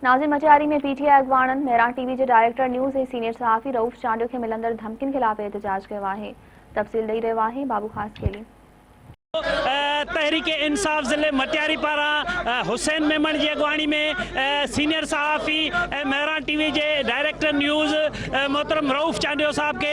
ناظم مٽياري ۾ پي ٽي آء اڳواڻن مهراڻ ٽي وي جي ڊائريڪٽر نيوز ۽ سينيئر صحافي رئوف چانڊيو کي ملندڙ ڌمڪين خلاف احتجاج ڪيو آهي. تفصيل ڏئي رهيو آهي بابو خاصخيلي. تحريڪ انصاف ضلعي مٽياري پاران حسين ميمڻ جي اڳواڻي ۾ سينيئر صحافي ۽ مهراڻ ٽي وي جي ڊائريڪٽر نيوز محترم رئوف چانڊيو صاحب کي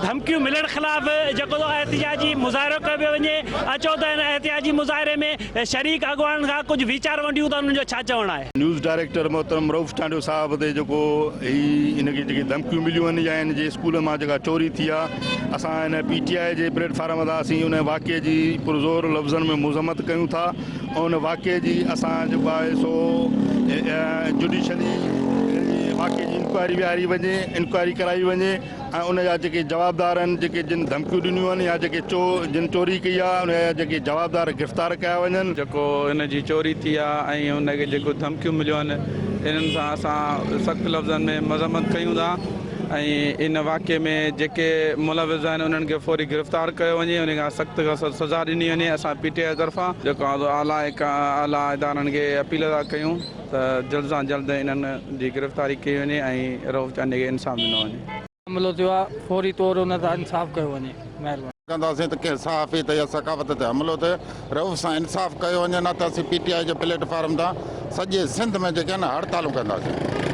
ڌمڪيون ملڻ خلاف جيڪو احتجاجي مظاهرو ڪيو پيو وڃي اچو ته ان احتجاجي مظاهري ۾ شريڪ اڳواڻن کان ڪجهه ويچار ونڊيون ته انهن جو ڇا چوڻ آهي. نيوز ڊائريڪٽر محترم رئوف چانڊيو صاحب تي جيڪو هي ان کي جيڪي ڌمڪيون مليون آهن يا ان جي اسڪول مان جيڪا چوري ٿي آهي اسان ان پي ٽي آء جي پليٽ فارم تان اسين ان واقعي جي پرزور لفظن ۾ مذمت ڪيون ٿا ۽ ان واقعي جي اسان جيڪو آهي سو جڊيشلي واقعي جي انڪوائري ويهاري وڃي انڪوائري ڪرائي وڃي. ۽ ان جا جيڪي جوابدار آهن جيڪي جن ڌمڪيون ڏنيون آهن يا جيڪي چو جن چوري ڪئي آهي ان جا جيڪي جوابدار گرفتار ڪيا وڃن. جيڪو هن جي چوري ٿي آهي ۽ هن کي جيڪو ڌمڪيون مليون آهن انهن سان اسان سخت لفظن ۾ مذمت ڪيون ٿا ۽ ان واقعي ۾ جيڪي ملوث آهن انهن کي فوري گرفتار ڪيو وڃي انهن کان سخت کان سخت سزا ڏني وڃي اسان پي ٽي آء طرفان جيڪو اعليٰ اعليٰ ادارن کي اپيل ٿا ڪيون. ته جلد سان جلد انهن جي گرفتاري ڪئي وڃي ۽ رئوف چانڊيي کي انصاف ڏنو وڃي. حملو ٿيو آهي فوري طور ان سان انصاف ڪيو وڃي مهرباني. ڪنداسين ته ڪنهن صحافي تي يا ثقافت تي حملو ٿئي رئوف سان انصاف ڪيو وڃي نه ته اسين پي ٽي آء جي پليٽ فارم تان سڄي سنڌ ۾ جيڪي آهن هڙتالون ڪنداسين.